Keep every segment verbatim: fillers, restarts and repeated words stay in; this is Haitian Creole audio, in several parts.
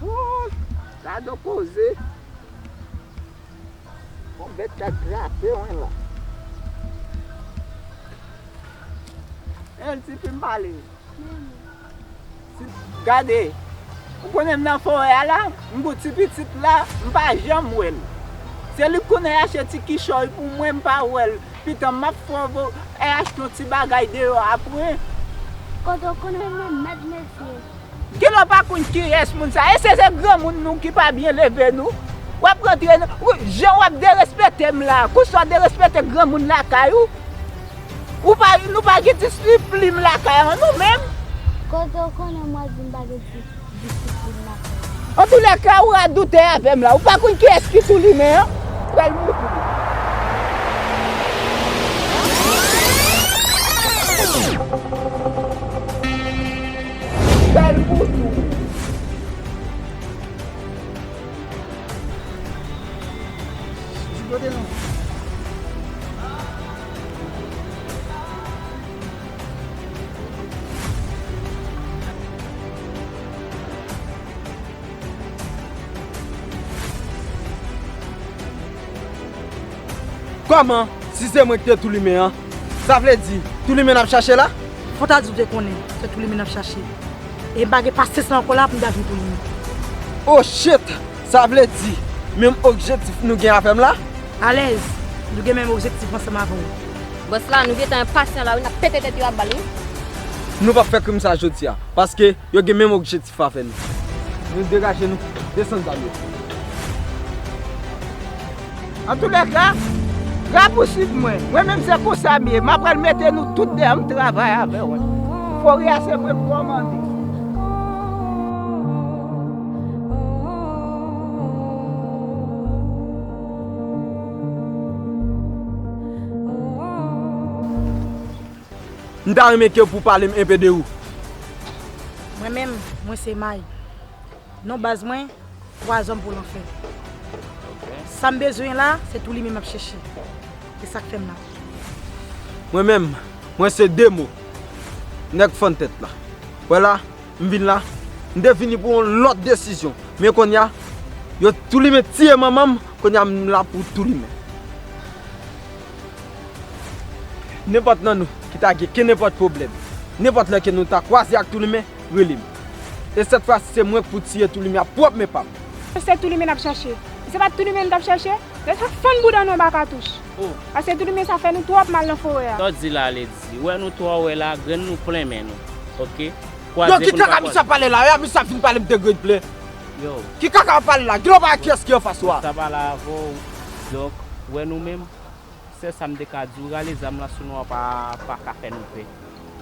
Wouy! Gade yon koze. Yon bèt k ap trape mwen la. Hey, tipi, m pale. Gade, ou konnen m nan forè a la, m gon ti pitit la, m pa janm wè l. Se li k konnen achte ti kichòy pou mwen, m pa wè l. Pitan m ap fè w, e achte yon ti bagay deyò apre. Kote w konnen mwen mèt mesye. Kilè w pa konn kiyès moun sa? E se, se granmoun nou ki pa byen leve nou? W ap rantre nan, wi, jan w ap derespekte m la, konsa w derespekte granmoun lakay ou? Ou pa, nou pa gen disiplin lakay an nou menm? Kote w konnen mwen di m pa gen di-, disiplin lakay mwen? Antoulèka, ou radote avè m la. Ou pa konn kiyès ki Toulimen an? Pral moutre w. Pral moutre w. Di kote non. Kòman? Si se mwen ki te Toulimen an, sa vle di Toulimen n ap chache la? Fò w ta di w te konnen se Toulimen n ap chache. E m pa gen pasyans lan ankò la pou m ta jwenn Toulimen. Oh shit! Sa vle di, menm objektif nou gen avè m la? Alèz, nou gen menm objektif ansanm avè w. Bòs la, nou gentan enpasyan la wi, n ap pete tèt yo a bal wi. Nou p ap fè krim sa jodi a, paske yo gen menm objektif avè nou. Nou degaje nou, desann zam yo. Antoulèka, rapousiv mwen. Mwen menm se konsa m ye. M apral mete nou tout dèyè m travay avè w. Forè a se mwen k kòmande. M ta renmen ke pou pale m enpe de ou. Mwen menm, mwen se May. Non baz mwen, Twa zòm pou lanfè. Sa m bezwen la, se Toulimen m ap chèche. Se sa k fè m la. Mwen menm, mwen se Demo, nèg fann tèt la. Wè la, m vin la, m te vini pou yon lòt desizyon. Men kounye a, yo Toulimen tiye manman m, kounye a m la pou Toulimen. Nenpòt nan nou ki ta gen kenenpòt pwoblèm, nenpòt lè ke nou ta kwaze ak Toulimen, rele m. E sèt fwa si se mwen k pou tiye Toulimen a pwòp men pa m. Se Toulimen n ap chache. Se pa Toulimen n t ap chache? Yo t ap fann bouda nou anba katouch. Oh. Paske Toulimen sa fè nou twòp mal nan forè a. Sa w di la, Lady? Wè nou twò wè la, grenn nou plen men nou. Oke? Yo, ki kaka misye ap pale la? Yo, misye ap vin pale m de grenn plen. Yo. Ki kaka w ap pale la? Gilo pa kiyès ki anfas ou a? Sa pale avè w. Donk, wè nou menm, sèl sa m te ka di w, rale zam lan sou nou an pa, pa ka fè nou pè.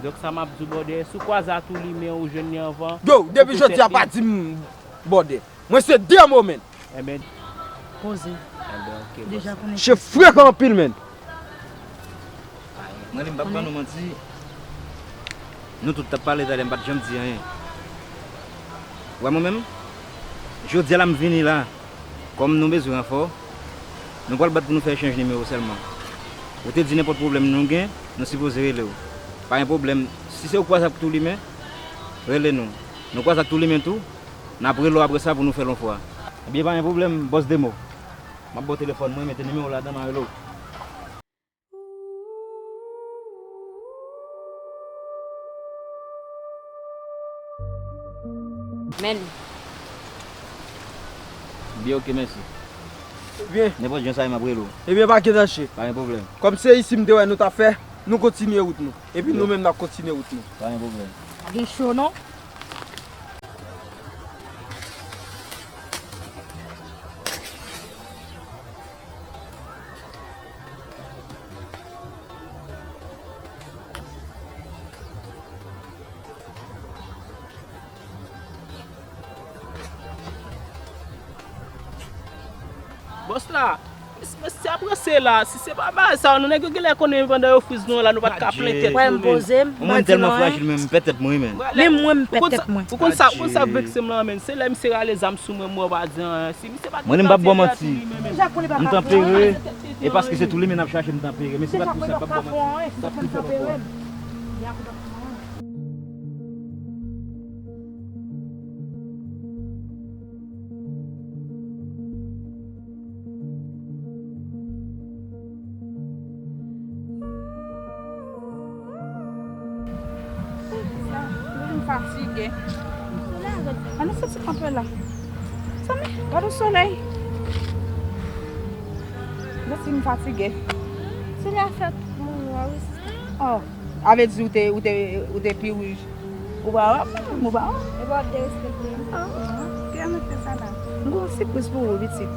Donk, sa m ap di w, bòdè, si w kwaze a Toulimen ou jwenn li anvan, yo, depi jodi a pa di m bòdè. Mwen se Demo, menn. Enben. Poze. Enben, oke, bòs. Deja konnen. Misye frekan anpil, menn. Mwen li m p ap ban nou manti. Nou tout t ap pale talè, m pa t janm di anyen. Wè mwen menm, jodi a la m vini la. Kòm nou bezwen ranfò, nou pral bat pou nou fè echanj nimewo sèlman. Ou te di nenpòt pwoblèm nou gen, nou sipoze rele w. Pa gen pwoblèm, si se ou kwaze ak Toulimen, rele nou. Nou kwaze ak Toulimen tou, n ap rele w apre sa pou nou fè l yon fwa. Ebyen, pa gen pwoblèm, bòs Demo. M ap ba w telefòn mwen, mete nimewo w ladan, m a rele w. Men li. Byen, oke, mèsi. Byen. Nenpòt jan sa ye, m ap rele w. Ebyen, pa gen danje. Pa gen pwoblèm. Kòm se isi m te wè nou t ap fè, nou kontinye wout nou. Epi nou menm n ap kontinye wout nou. Pa gen pwoblèm. Pa gen cho, non? Bòs la, mesye ap ranse la, si se pa bagay sa yo, nou nèg yo genlè konnen pandan yo friz nou an la, nou pa t ka plen tèt nou, men. Wè m poze m, m pa di non anyen. Mwen tèlman frajil, men m pèt tèt mwen, wi, men. Li menm, mwen m pèt tèt mwen. Ou konn sa, ou konn sa k vekse m la, men, se lè misye rale zam sou mwen, m wè w pa di anyen. Si misye pa t vin la, se lè a Toulimen menm. M tanpere, e paske se Toulimen n ap chache, m tanpere. Men se pa t pou sa, m p ap ba w manti. M ap tou fè l ankò. Deja konnen w ap ka fon anyen, se sa k fè m tanpere m. Fatige. Ann nou soti kanpe la. Zanmi, gade yon solèy. Mwen santi m fatige. Solèy a fè moun nwa wi, sista. Oh, sa vle di ou te, ou te, ou te pi wouj. Ou pa wè m, ou pa wè m. E pa w ap derespekte m. Ah, kiyès ki fè sa la? M gen yon sipriz pou ou, pitit.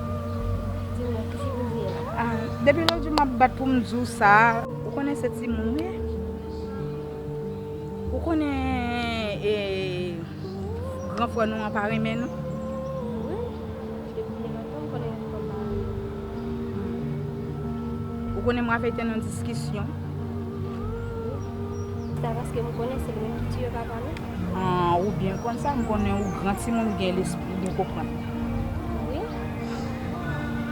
Di mwen, ki sipriz li ye la? Ah, depi lòt jou m ap bat pou m di w sa. Ou konnen se timoun, wi. Ou konnen, e, gran frè nou an pa renmen nou? Wi. Depi byen lontan, m konnen gran frè m pa renmen m. Ou konnen mwen avè l te nan diskisyon? Wi. Se ta paske m konnen se li menm ki tiye papa nou. Ah, ou byen konn sa, m konnen ou gran timoun, ou gen lespri, ou byen konprann. Wi.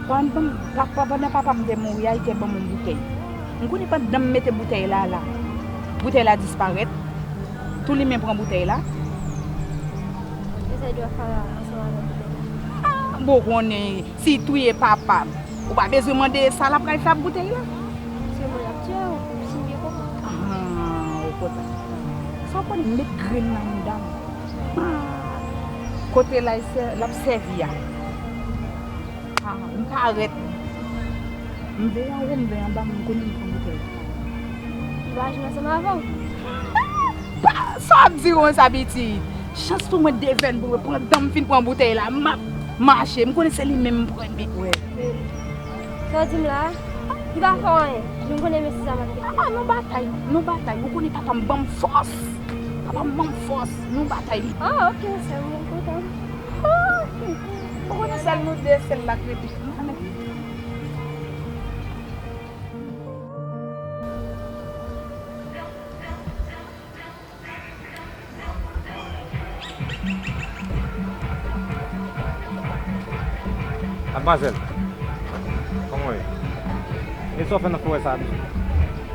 Pandan papa, pandan papa m te mouri a, li te ban m yon boutèy. M konnen pandan m mete boutèy la la, boutèy la disparèt. Toulimen pran boutèy la. E sa l dwe fè ansanm avèk boutèy la? Ah, bon, konnen si l touye papa m, ou pa bezwen mande sa l ap pral fè ak boutèy la. Se moun l ap tiye, ou si m byen konprann. Ah, ou konn sa. Sa w konnen, m met grenn nan mouda m. Ah, kote l al sè-, l ap sèvi a. Ah, m parèt. M veye anwo, m veye anba, m konnen m pran boutèy. Li pa jwenn ansanm avè w? Pa, sa w ap di konsa, pitit? Chans pou mwen devèn pou mwen pran dan m fin pran boutèy la. M ap mache. M konnen se li menm m premye wè. Sa w di m la a? Li pa fè w anyen. Nou konnen mesye sa m ap mete. Ah, nou batay. Nou batay. Ou konnen papa m ban m fòs. Papa m ban m fòs. Nou batay. Ah, ok, sè m, mwen kontan. Ou konnen sèl nou de, sèl la k rete. Madmwazèl, kòman w ye? E sa w fè nan forè sa a, mesye?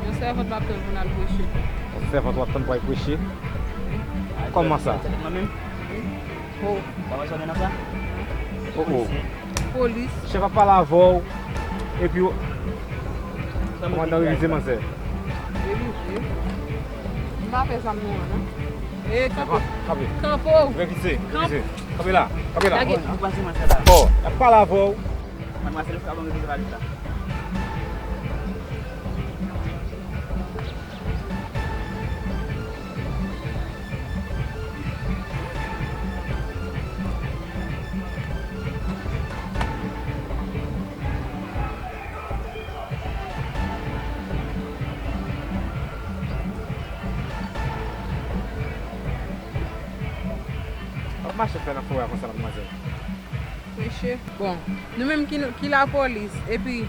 Yon sèvant m ap tann pou n al preche. Yon sèvant w ap tann pou al preche? Kòman sa? Mwen menm? Oh. Ou pa wè sa w gen nan sa? Oh, oh. Polis. Chèf ap pale avè w, epi w... Kòmandan revize manzè. Revize? M pa fè zam nou an, non. E, kanpe. Kanpe. Kanpe w. Revize, revize. Kanpe la, kanpe la. Lage. Bon, y ap pale avè w. Madmwazèl, ou ka ban m revize valiz la? W ap mache fè nan forè a konsa, madmwazèl? Mesye, bon, nou menm ki, ki lapolis, epi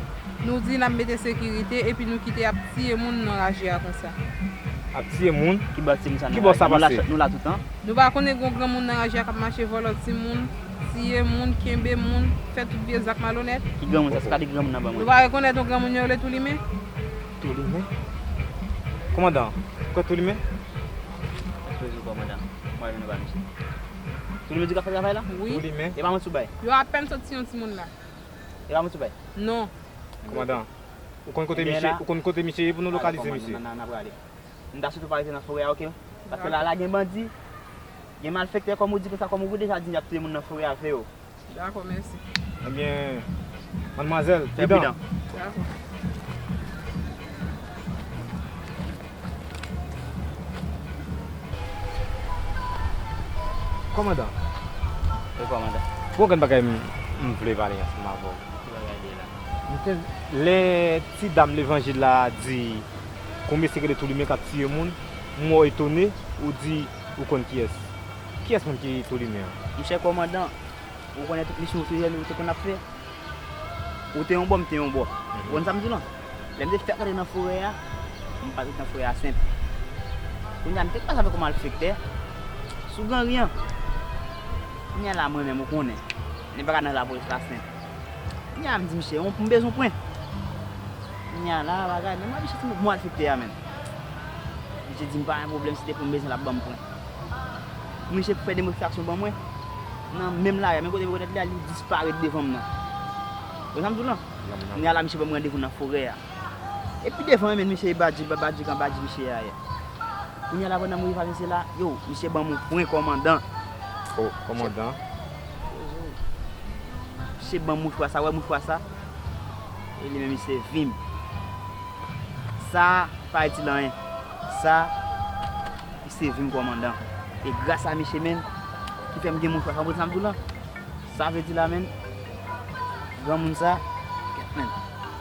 nou di n ap mete sekirite, epi nou kite y ap tiye moun nan raje a konsa. Ap tiye moun? Ki bò tiye moun sa nan raje a? Ki bò sa pase? Nou la, nou la toutan. Nou pa konnen gen yon granmoun nan raje a k ap mache vòlò timoun, tiye moun, kenbe moun, fè tout vye zak malonèt? Ki granmoun sa? Se pa de granmoun nan ban mwen. Nou pa rekonèt yon granmoun yo rele Toulimen? Toulimen? Kòmandan, ou kwè Toulimen? Toujou kòmandan. Mwen vin ba misye. Toulimen di k ap fè travay la? Wi. Toulimen? E pa manti w bay? Yo apèn sot tiye yon timoun la. E pa manti w bay? Non. Kòmandan, ou konn kote misye, ou konn kote misye ye pou nou lokalize misye? N a prale. M ta swete w pa rete nan forè a, oke? Paske la, la gen bandi, gen malfektè, kòm ou di konsa, kòm ou deja di n ap touye moun nan forè a, vle yo. Dakò, mèsi. Ebyen, madmwazèl, fè pridan. Dakò. Kòmandan. Wi, kòmandan. Gon grenn bagay m, m vle pale ansanm avè w. Ki bagay li ye la? M te, lè ti dam levanjil la di gon mesye ki rele Toulimen k ap tiye moun, m wè w etone, ou di ou konn kiyès. Kiyès moun ki Toulimen an? Monchè kòmandan, ou konnen tout misyon ou te, ou te konn ap fè. Ou te yon bò, m te yon bò. Ou konn sa m di w lan? Lè m te fèk rantre nan forè a, m pa t ret nan forè a senp. Kounye a, m te kwaze avèk yon malfektè sou Granri an. Kounye a la, mwen menm, ou konnen, nèg pa ka nan lapolis la senp. Kounye a, m di misye, m bezwen pwen. Kounye a la, bagay, men m ap chèche malfektè a menm. Misye di m pa gen pwoblèm, si te pou m bezwen l ap ban m pwen. Misye fè demonstrasyon ban mwen. Nan menm lari a, menm kote m rekonèt li a, li disparèt devan m nan. Ou konn sa m di w lan? Kounye a la, misye ban m randevou nan forè a. Epi devan, men misye badji, badji, badji misye a ye. Kounye a la pandan m rive a misye la, yo, misye ban m yon pwen kòmandan. Oh, kòmandan. Misye ban m mouchwa sa, wè mouchwa sa? E li menm misye vi m. Sa pa itil anyen. Sa, misye vi m kòmandan. E gras a misye menm ki fè m gen mouchwa sa, w konprann sa m di w la? Sa vle di la menm, granmoun sa, kèt menm.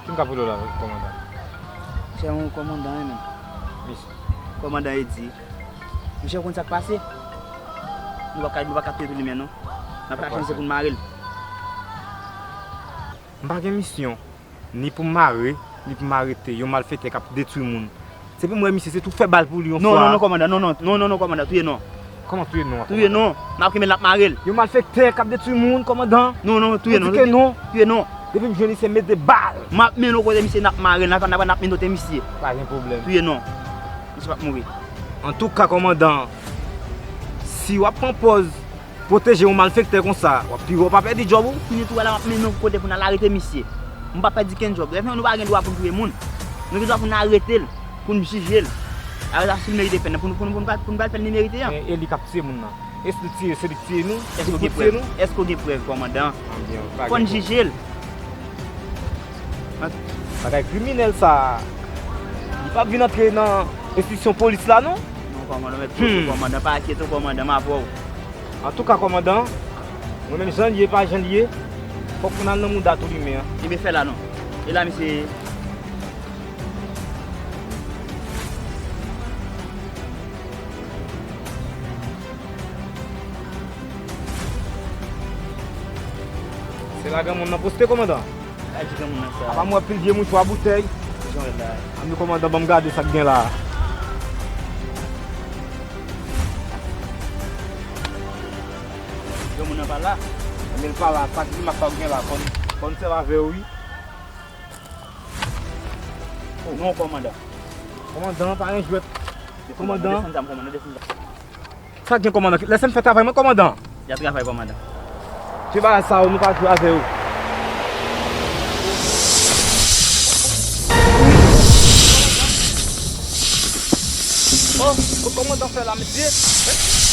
Ki m ka pou w la, kòmandan? Se yon kòmandan wi menm. Mis- Kòmandan Edi. Misye konn sa k pase. Nou pa ka, nou pa ka touye tou li menm non. N ap chache misye pou n mare l. M pa gen misyon. Ni pou m mare, ni pou m arete yon malfektè k ap detwi moun. Se pou m wè misye, se tou fè bal pou li yon fwa. Non, non, non, kòmandan, non, non, non, non, non, kòmandan, touye non. Kòman touye non? Touye non. N ap kenbe l, n ap mare l. Yon malfektè k ap detwi moun, kòmandan. Non, non, touye non. Di ke non. Touye non. Depi m jwenn li, se mete bal. M ap mennen w kote misye, n ap mare l, n ap, n ap, n ap menote misye. Pa gen pwoblèm. Touye non. Misye p ap mouri. Antouka, kòmandan, si w ap pran pòz pwoteje yon malfektè konsa, w ap pi, w ap pa pèdi djòb ou. Fini tou, wè la, m ap mennen w kote pou n al arete misye. M p ap pèdi kenn djòb. Lè fini, nou pa gen dwa pou n touye moun. Nou gen dwa pou n arete l, pou n jije l. Arete l si l merite pèn nan, pou n, pou n, pou n pa, pou n pa fè l li merite an. Men e li k ap tiye moun nan. E si l tiye, se li k tiye nou? Èske w gen prèv? Èske w gen prèv, kòmandan? Fò n jije l. Bagay kriminèl sa a. Li p ap vin antre nan enstitisyon polis la, non? Non, kòmandan, mèt kote, kòmandan, pa enkyete w, kòmandan, m avè w. Antouka, kòmandan, mwen menm jan l ye, pa jan l ye, fòk moun al nan mouda tou limen an. Ebyen, fè la non. E la, misye. Se la granmoun nan poste, kòmandan. Al di granmoun nan sa. Apa m wè pil vye mouchwa, boutèy. Jan w wè la. Ann men kòmandan, ban m gade sa k gen la a. Granmoun nan pa la. Men l pa la, sa k di m ak sa k gen la, fò n, fò n sèvi avè yo, wi. Oh, non, kòmandan. Kòmandan, pa gen jwèt. Kòmandan. Desann zam, kòmandan, desann zam. Sa k gen, kòmandan? Lèse m fè travay mwen, kòmandan. Y ap travay, kòmandan. Vye bagay sa yo, nou pa jwe avè yo. Oh, kò-, kòmandan fè la, mesye?